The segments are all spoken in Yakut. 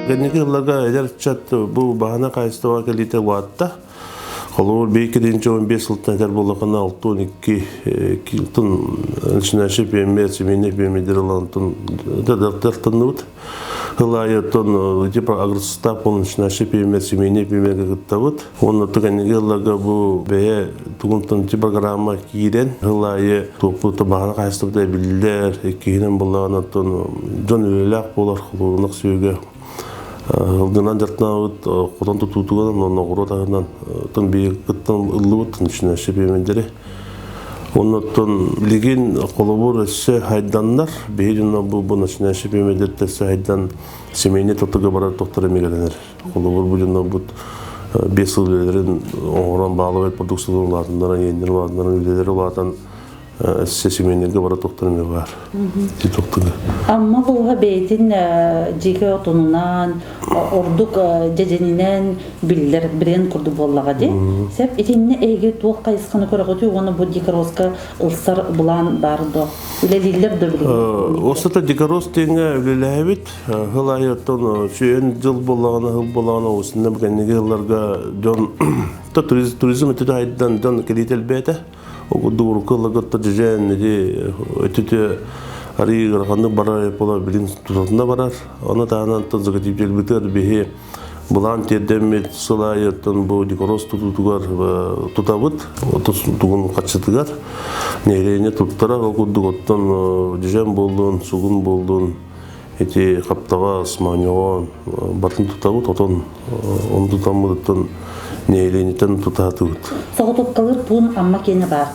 Кэнники ылларга эдэр ыччат бу баһана хаһайыстыбаҕа кэлиитэ улаатта. Холобур, 2-15 сылтан этэр буоллахына, 62 тын начинающий пиэмэ, семейный пиэмэдэр ылан дартанныбыт. Ыл аайы оттон типа агростав ол начинающий пиэмэ, семейный пиэмэгэ кыттабыт. Уонна кэнниги ылларга бу бэйэ тугунтан ти программа киирэн ыл аайы туоппут баһана хаһайыстыбыта биллэр, иккиһинэн буллаҕына оттон дьон үлэлээх буолар холуурунах сүөгэ Ылгынан дьарыктанабыт хотон тутуутугар уонна оҕуруот аһынан оттон биһиги кыттан ыллыбыт начинающий пиэмэйдэри. Оннуттан оттон билигин холобур өссө хайданнар биһиги дьонно бу бу начинающий пиэмэйдэртэн өссө хайдан семейный тотуга барар тохтор эмигэлэнэр. Холобур бу дьоннорбут 5 сыл үлэлэрин оҥорон баалабай продукцияларын улаатыннаран, иэннэрин улаатыннаран, үлэлэри улаатан Өссө семейнергэ бара тохтор эмиэ баар. Ити тохтуга. Амма улууһа бэйэтин дьиэгэ отунунан, ордук дьэдьэнинэн биллэр бренд курдук буоллаҕа дии. Сөп итиннэ эһиги туох хайысханы көрөҕүтүй уонна бу дикороска ылсар былаан баар дуо? Үлэлииллэр да билигин? Остата дикорос диэҥҥэ үлэлээбит. Сыл аайы оттон сүйэн дьыл буоллаҕына, сыл буоллаҕына осынна кэнниги сылларга дьон туризм өтүтэ айдан дьон кэлиитэ элбээтэ. Ол курдук урукку дьэдьэн ити өтүтэ арыы ыараханнык барар буола билин тутатына барар. Ону таһынан заготовителбытыгар биһи былаан тиэрдэммит сыл аайыттан бу дикорос тутуутугар тутабыт. Тугун хаччытыгар нэһилиэнньэ туттарар. Ол курдук оттон дьэдьэн буоллун, сугун буоллун ити хаптаҕас, моонньоҕон батын тутабыт, отон оны тутаммытыттан нэһилиэнньэттэн тутаатыбыт. Соҕотуопкалыыр пуун Амма киэнэ баар.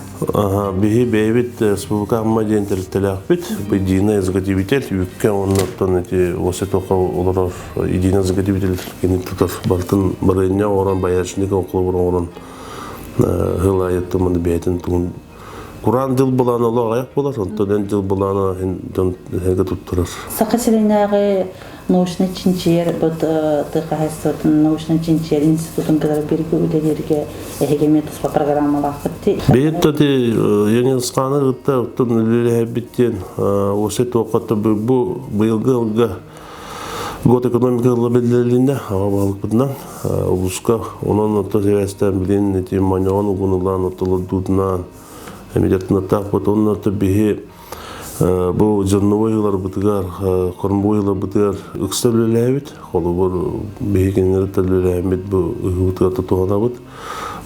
Биһи бэйэбит Республика Амма диэн тэрилтэлээхпит. Единый заготовитель үккэ оннуттан ити Осетоха олорор единый заготовитель кини тутар бартын барыанньа оҥорон боярышник оҥкулубар оҥорон сыл аайыттан маны бэйэтин тугун Кураан дьыл былаана олох аҕыйах буолар, онтон эн дьыл былаана дьон эһэгэ туттарар. Саха сиринээҕи научнай чинчийэр быт тыа хаһаайыстыбатын научнай чинчийэр институтун кытары бииргэ үлэлииргэ эһиги эмиэ туспа программалаахпыт дии. Бэйэт ати Янинсканы кытта оттон үлэлэһэрбит диэн уосай туоххатта бу быйылгы ылга год экономика ылла биллэрилиннэ аҕа баһылыкпытынан улууска онон орто сибээстээн билин ити манньоҕон угунулаан ортолордуутунаан эмидертынаттаахпыт онно орто биһи бу зерновой ыларбытыгар кормовой ыларбытыгар ыкса үлэлээбит холобур биһи кинилэри үлэлээбит бу ыһыыбытыгар тутуһанабыт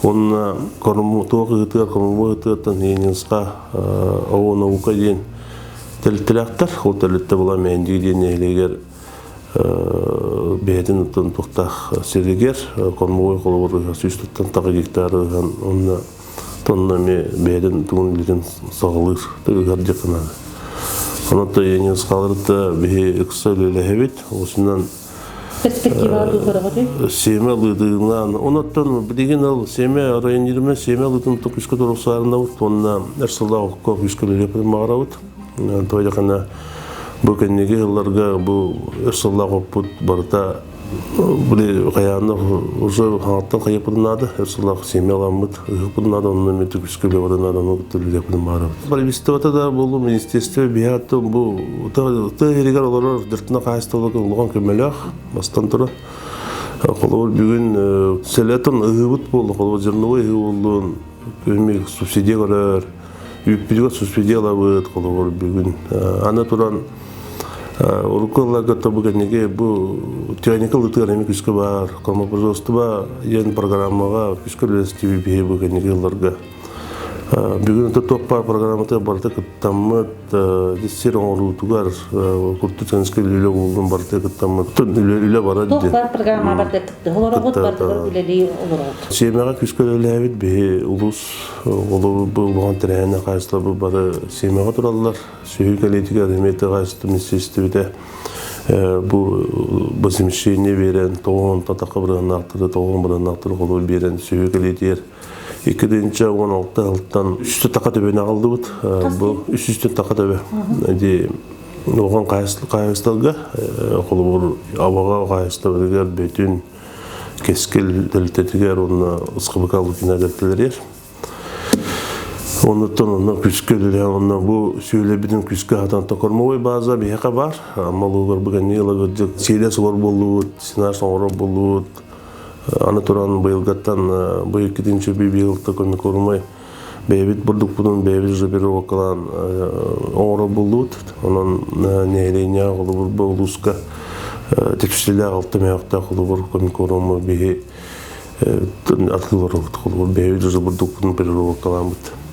уонна туох ыһыытыгар кормовой ыһыытыгартан Ленинска ООО наука диэн Тэрилтэлээхтэр. Ол тэрилтэ була Мээндиги диэн нэһилиэгэр бэйэтин оттон туохтаах сиригэр кормовой холобур 100 таҕа гектар ыһан онно тонна эмиэ бэйэтин тугун илитин саҕалыыр ыһар дьакынаады. Онон Ленинс хаалырыта биһи ыкса үлэлэһэбит. Осунан Перспективаҕа көрөҕүтүй? Сиэмэ ылыытынан, онуттан билигин ол сиэмэ районирме сиэмэ ылыытын күүскэ туруорсаарынабыт уонна эр сыллаах окко күүскэ үлэлиэхпитин баҕарабыт. Тоҕо бу кэнники сылларга бу өр сыллаах оппут барыта били хайаанна уже хаҥаттан хайыппытын наада, өр сыллаах сиэмэ аламмыт, ыһыкпытын наада, онно эмиэ түгүскэ үлэ баран наада, ону кытта үлэлиэхпитин баҕарабыт. Правительствота да буоллун, министерство биһиэхэ бу тыа иһигэр олорор дьартына хаһаайыстыбаларга улахан көмөлөөх, бастан туран. Холобур, бүгүн селетон ыһыыбыт буолла, холобур, зерновой ыһыы буоллун, күһүн субсидия көрөр, үүппүтүгэр субсидия ылабыт, холобур, бүгүн. Аны туран, урукку ылларга бу кэнниги бу техника ылытыгар эмиэ күүскэ баар, кормопроизводство диэн программаҕа күүскэ үлэлэстибит биһиги бу кэнниги ылларга. Бүгүн это туох баар программата барыта кыттаммыт, сир оҥоруутугар курту сенскэй үлэ буоллун барыта кыттаммыт. Үлэ барар Туох баар программа барыта кытты олороҕут, барытыгар үлэлии олороҕут. Сиэмэҕэ күүскэ үлэлээбит биһи улуус олору улахан тэрээһинэ хаһаайыстыбалар бары сиэмэҕэ тураллар. Сүһү кэлиитигэр эмиэ тыа хаһаайыстыба министиэристибэтэ бу возмещение биэрэн тоҕуон татака бырыһаннаахтары тоҕуон бырыһаннаахтары холур биэрэн сүһү кэлиитигэр 2016 сылтан үстэ така төбөнү аҕаллыбыт. Бу үс үстэн така төбө. Ди улахан хаһаайыстыбаларга холобур абаҕа хаһаайыстыбатыгар бүтүн кэскил тэрилтэтигэр уонна СХБК Лукина тэрилтэлэригэр. Оннуттан онно күскэ үлэлээн, онно бу сүөлэбитин күскэ хатан кормовой база биһиэхэ бар. Амма улуугар бүгүннү ылагырдык сиэлэ солор буоллубут, сенаж оҥорор буоллубут. Аны туран быйылгаттан бу иккитинчи быйылта комикормой бэйэбит бурдукпутун бэйэбит жопировкалаан оҥорор буоллубут. Онон нэһилиэнньэ холобур улууска текстилээх алта мөөхтөөх холобур комикорму биһи атыылар холобур бэйэбит уже бурдукпутун переработкалааммыт.